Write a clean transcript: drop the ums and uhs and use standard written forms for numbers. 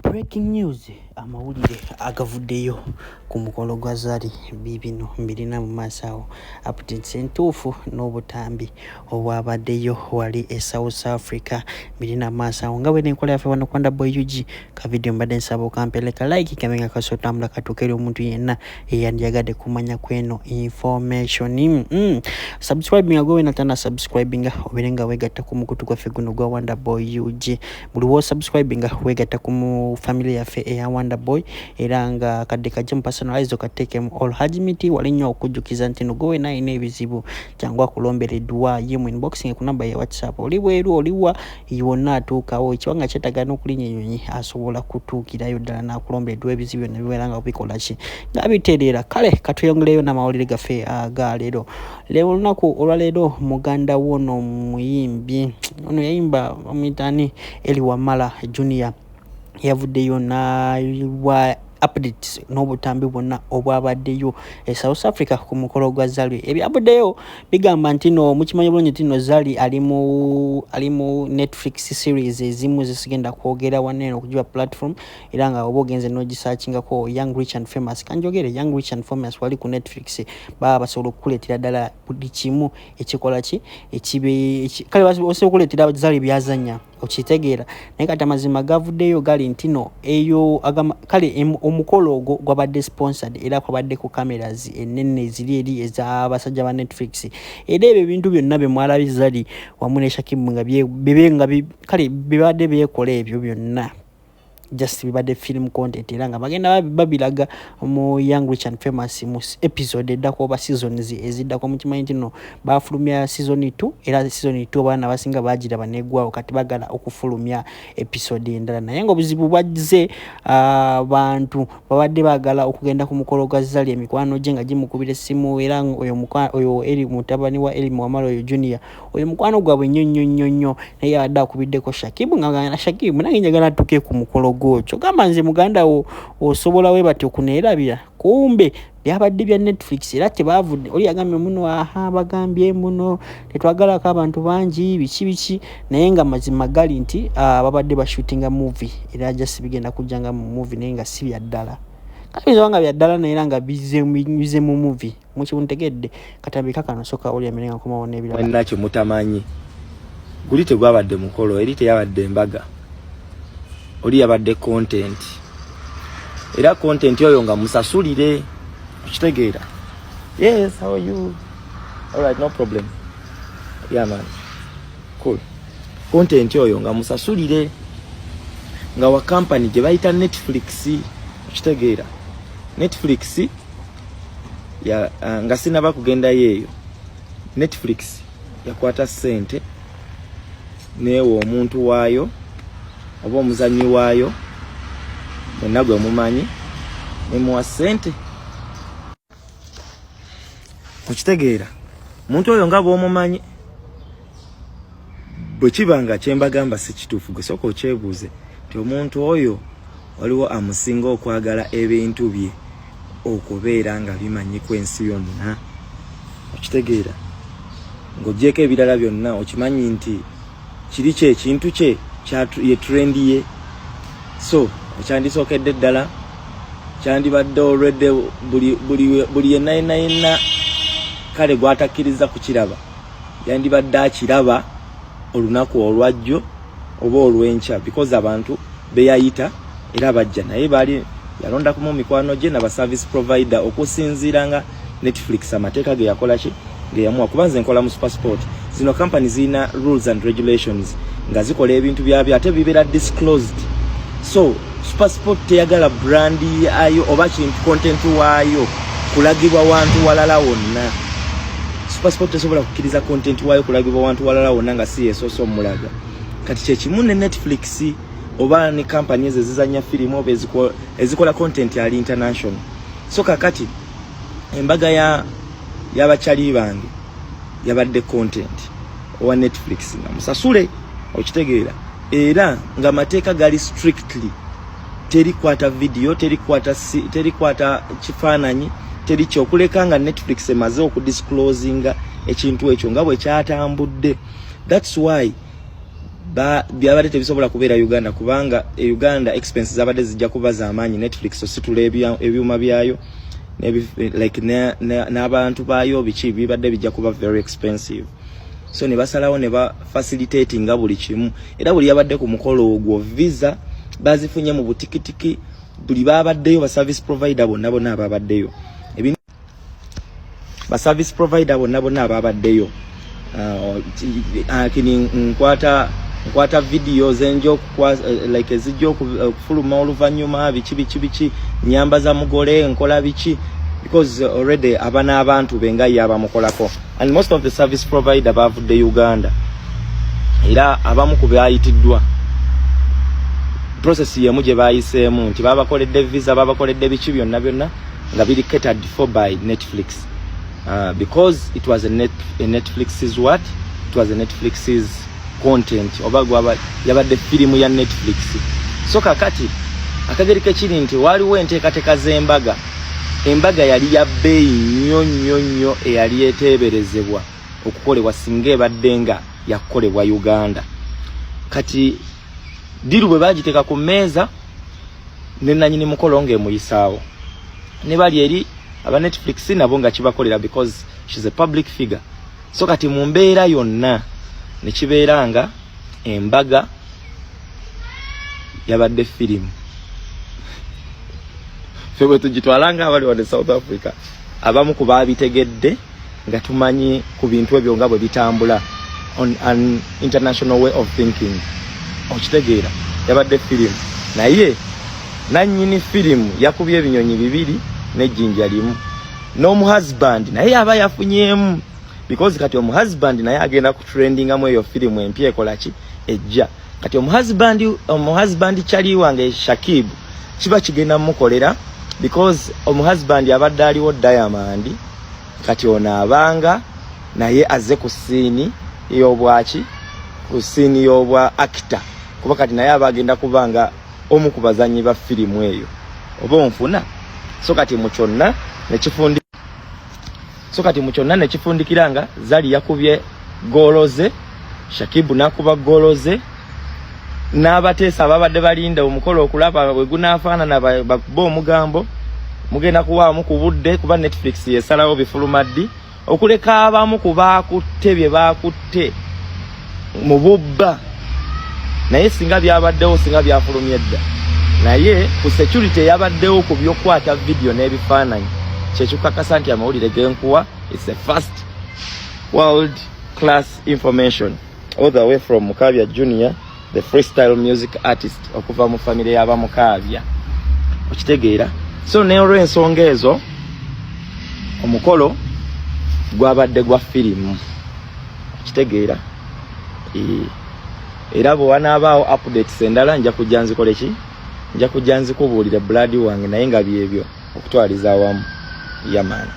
Breaking news, amawulire agavuddeyo ku mukolo gwa Zari biibino mbirina mu maaso awo. Updates entuufu n'obutambi obwabaddeyo wali e South Africa mbirina mu maaso awo nga bwe n'enkola yaffe wano ku Wonder Boy UG. Ka video mbadde nsaba okampeleka like kabe nga kasobola otambula katuuka eri omuntu yenna eyandyagadde kumanya kweno information. Subscribing gwe wena tana subscribing obeere nga weegatta ku mukutu gwaffe guno gwa Wonder Boy UG. Buli wosubscribinga wegatta ku mu family yaffe eya Wonder Boy, era nga kadde kajja mu personalize okateekemu all. Haji Miti wali nnyo okujjukiza nti no gwe wena alina ebizibu jangu akulombera edduwa ye mu inboxing ku namba ya WhatsApp. Oli bweru, oliwa wonna atuukawo, ekiba nga kyetaaga n'okulinnya ennyonyi asobola kutuukirayo ddala n'akulombera edduwa, ebizibu byonna bibeera nga bikola ki, nga bitereera. Kale katweyongereyo n'amawulire gaffe aga leero. Leero olunaku olwaleero muganda wono muyimbi ono yayimba bamuyita ani, Eli Wamala Junior, yavuddeyo nawa updates n'obutambi bwonna obwabaddeyo e South Africa ku mukolo gwa Zari. Ebyavuddeyo bigamba nti no mukimanyi bulungi nti no Zari ali mu Netflix series ezimu zesigenda kwogera wano okugiba platform, era nga oba ogenze n'ogisearchingako Young Rich and Famous, kanjogere Young Rich and Famous wali ku Netflix, baba basobola okukuleetera ddala buli kimu ekikola ki ekibe kale basobola okuleetera Zari byazanya, okitegeera. Naye kati amazima gavuddeyo gali nti no eyo agama, kale omukolo ogwo gwabadde sponsored era kwabaddeko cameras enene ziri eri ez'abasajja ba Netflix, era ebyo ebintu byonna bye mwalabye Zari wamu ne Shakibu nga bibe nga kale bibadde byekola, ebyo byonna just bibadde film content, era nga bagenda babiraga mu Young Rich and Famous mu episode eddako oba seasons eziddako. Mukimanyi nti no bafulumya season 2, era season 2 abaana abasinga bagiraba neggwawo. Kati bagala okufulumya episode endala, naye nga obuzibu bwazze bantu babadde baagala okugenda ku mukolo gwa Zari, emikwano gye nga gimukubira essimu, era oyo oyo Eri mutabani wa Eri Muwamala, oyo Junior, oyo mukwano gwabwe nnyo nnyo nnyo nnyo, naye yabadde akubiddeko Shakibu nga gamba, "Shakibu, nange njagala tuke ku mukolo gwokyo." Gamba nze muganda wo osobola we batyo kuneerabira? Kumbe byabadde bya Netflix, era tebavudde. Oli yagambye muno, aha, bagambye muno tetwagalako abantu bangi, biki biki, naye nga mazima gali nti babadde bashootinga movie, era just bigenda kujja nga mu movie, naye nga si bya ddala. Kale biyinza nga bya ddala, naye era nga bize mu movie. Mukintegedde? Katambika kano soka oli amere nga nkomawo n'ebirala. Mwenna kye mutamanyi, guli tegwabadde mukolo, eri teyabadde embaga, oli yabadde content, era content oyo nga musasulire, okitegeera? Yes, how are you? Alright, no problem. Yeah man, cool. Content oyo nga musasulire, nga wa company gye bayita Netflix, okitegeera? Netflix ya nga sinaba kugendayo eyo, Netflix yakwata ssente neewa omuntu waayo oba omuzanyi waayo mwenna gwe mumanyi, nemuwa ssente, okitegeera? Omuntu oyo nga bw'omumanyi, bwe kiba nga kyembagamba si kituufu, gwe sooka okyebuuze nti omuntu oyo waliwo amusinga okwagala ebintu bye okubeera nga bimanyikwa ensi yonna, okitegeera? Ng'ogyeko ebirala byonna, okimanyi nti kiri kye ekintu kye ye trend ye, so ekyandisookedde ddala kyandibadde olwedde buli yenna yenna yenna kale gwatakkiriza kukiraba yandibadde akiraba olunaku olwajjo oba olw'enkya, because abantu beyayita era bajja, naye baali yalondakumu mikwano gye naba service provider okusinziira nga Netflix amateeka ge yakola ki ge yamuwa. Kuba nze nkola mu SuperSport, zino company zirina rules and regulations nga zikola ebintu byabyo, ate bibeera disclosed. So SuperSport teyagala brand yayo oba kintu content waayo kulagibwa wantu walala wonna. SuperSport tesobola kukkiriza content waayo kulagibwa wantu walala wonna nga si yesoose omulaga. Kati kyekimu ne Netflix oba ne company ezo ezizanya firimu oba ezikola content ali international. So kakati embaga ya y'abakyali bange yabadde content owa Netflix nga musasule, okitegeera? Era nga amateeka gali strictly, teri kwata video, teri kwata kifaananyi, teri kyokuleka nga Netflix emaze okudisclosinga ekintu ekyo nga bwe kyatambudde. That's why Byabadde tebisobola kubeera Uganda, kubanga e Uganda expenses zabadde zijja kuba z'amaanyi. Netflix ositula ebyuma byayo, like n'abantu baayo, biki, bibadde bijja kuba very expensive. So ne basalawo ne ba facilitatinga buli kimu, era buli yabadde ku mukolo ogwo visa bazifunye mu butikitiki. Buli babaddeyo, ba service provider bonna bonna ababaddeyo, ba service provider bonna bonna ababaddeyo, kini nkwata video zenja like ezijja okufuluma oluvannyuma, biki biki biki, nyambaza mugole, nkola biki, because already aba n'abantu be nga ye abamukolako. And most of the service provider bavudde Uganda, era abamu ku bayitiddwa process yemu gye bayiseemu nti babakoledde visa, babakoledde biki byonna byonna nga biri catered for by Netflix, because it was a Netflix's what? It was a Netflix's content, oba gwaba yabadde firimu ya Netflix. So kakati akageri kekiri nti waliwo enteekateeka z'embaga. Embaga yali ya bbeeyi nnyo nnyo nnyo eyali eteeberezebwa okukolebwa singa ebadde nga yakukolebwa Uganda. Kati deal bwe bagiteeka ku mmeeza ne nanyini mukolo ng'emuyisaawo, ne bali eri aba Netflix nabo nga kibakolera because she's a public figure. So kati mu mbeera yonna ne kibeera nga embaga yabadde firimu. Ffe bwe tugitwala nga abali wano South Africa, abamu ku baabitegedde nga tumanyi ku bintu ebyo nga bwe bitambula on an international way of thinking, okitegeera, yabadde firimu. Naye nannyini firimu yakubye ebinyonyi bibiri n'ejjinja limu, n'omuhusband naye aba yafunyeemu, because kati omuhusband naye agenda kutrendingamu eyo firimu empya ekola ki ejja. Kati omuhusband kyali wange Shakib kiba kigenda mumukolera, because omuhusband abadde aliwo Diamond, kati ono abanga naye azze ku scene y'obwaki, ku scene y'obwa actor, kuba kati naye aba agenda kuba nga omu ku bazanyi ba firimu eyo, oba onfuna. So kati mu kyonna nekifundikira nga Zari yakubye goolo ze, Shakibu n'akuba goolo ze, n'abateesa ababadde balinda omukolo okulaba bwe gunaafaanana bakube omugambo, mugenda kuwaamu ku budde, kuba Netflix yesalawo bifuluma ddi, okuleka abamu ku baakutte bye baakutte mu bubba. Naye singa byabaddewo, singa byafulumye dda. Naye ku security eyabaddewo ku byokukwata vidiyo n'ebifaananyi, kyekikakasa nti amawulire genkuwa, it's a first world class information all the way from Mukabya Junior, the freestyle music artist okuva mu famire y'abamukabya, okitegeera. So n'olwensonga ezo, omukolo gwabadde gwa firimu, okitegeera. Era bwe wanaabaawo updates endala, nja kujja nzikole ki, nja kujja nzikubuulire, blood wange. Naye nga byebyo okutwaliza awamu, yamaani.